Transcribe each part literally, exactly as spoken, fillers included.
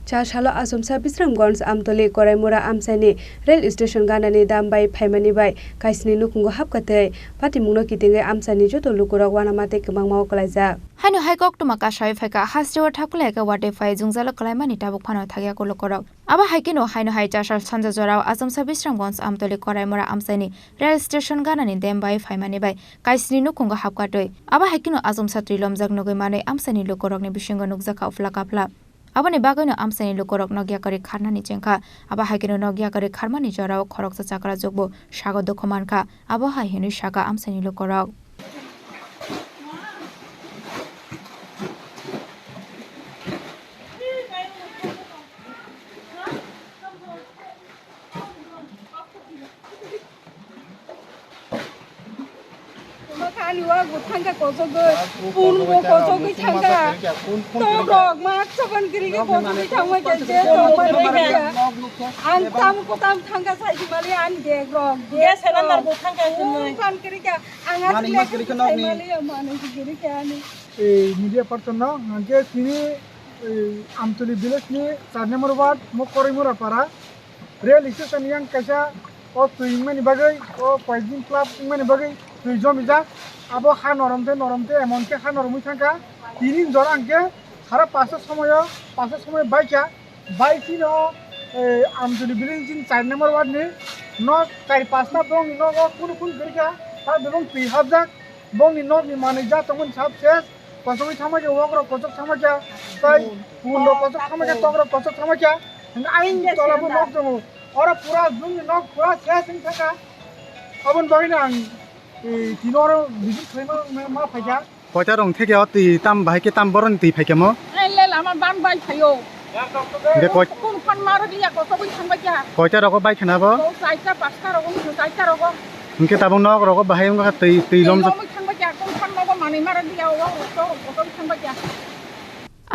Char salo achomsa Bisramganj Amtoli Koraimura amchaini rail station ganani dam bai phaimani bai kaisni nukhungo hapkha tei patimungno kitingwi amchaini joto lukurok uanama tei kwbangma-o kwlaijak. Haino hai koktwma kasawi phaikha, hasteo thapkhlaikha watwi phai jwngjalo kwlaimani tabuk phano thakya lukurok. Abo hai kheno haino hai char sal sanja jorao achomsa Bisramganj Amtoli Koraimura amchaini rail station ganani dam bai phaimani bai kaisni nukhungo hapkha twi. Abo hai kheno achomsa twi lomjak nugwi manwi amchaini lukurokni bisingo nukjakha uphla kaphla. Aboni bagwino amchaini lukurok nok yakarwi kharnani chengkha. Abo hai kheno nok yakarwi kharmani jorao khoroksa chakrajwkbo sago dukhu mankha. Abo hai hwnwi sakha amchaini lukurok. Ani wa go thangkha kochogwi, pun bo kochogwi thangkha. Tok rok ma chaban giri ke kochogwi thangma ke je tok ma giri ke. Ang tam ko tam thangkha sai di mali an dek rok. Gas cylinder bo thangkha kunui. Kan giri ke ang as le giri ke nokni. Mali ya mani giri ke ani. Ei media person no hangke tini ei Amtoli village ni char number ward mo Koraimura para. Rail station yang kaisa o twi wngmani bagwi, o poison club wngmani bagwi twi jomijak. Abo ha norom tei norom tei emon khe ha noromwi thangkha. Tini jora hwnkhe sara pasta somoyo, pasta somoyo baikha. Bai chini o, eh, Amtoli village ni char number ward ni nok char pasta bongni nogo kunu kunu kwrwikha. Ta bebong twi hapjak. Bongni nokni manwi ja tongmani sab ses, kochogwi thangma khe, wok rok kochok thangma khe, tei pun rok kochok thangma khe, tok rok kochok thangma khe, hwnkhe ayang tola bo nok tongo. Oro pura bongni nok pura ses wng thangkha. Aboni bagwino ang, eh, tini oro visit khlaima ma phaikha. Koita rong theke o twi tam bahai khe tam boroni twi phaikha mo? Eh, le lama ban bai phaio. Hingke koi- Kun phan maro dia ko toboi thangbai kya. Koita rogo bai khana bo? Ko saita pasta rogo, saita rogo. Hingke tabung nok rogo bahai wngkha twi, twi lom. Lomoi thangbai kya, kun phan nogo manui maro dia, o, o, o, o, toboi thangbai kya.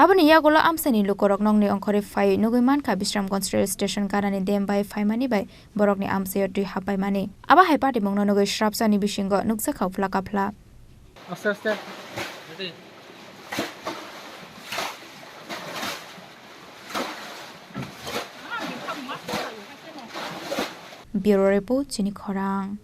Aboni yagulo amchaini lukurok nokni ongkhorwi phai nugwi mankha Bisramganj rail station ganani dam bai phaimani bai borokni amchaio twi happaimani. Abo hai patimungno nugwi srapsani bisingo nukjakha uphla kaphla. Aste aste. Bureau Report, Chini Khorang.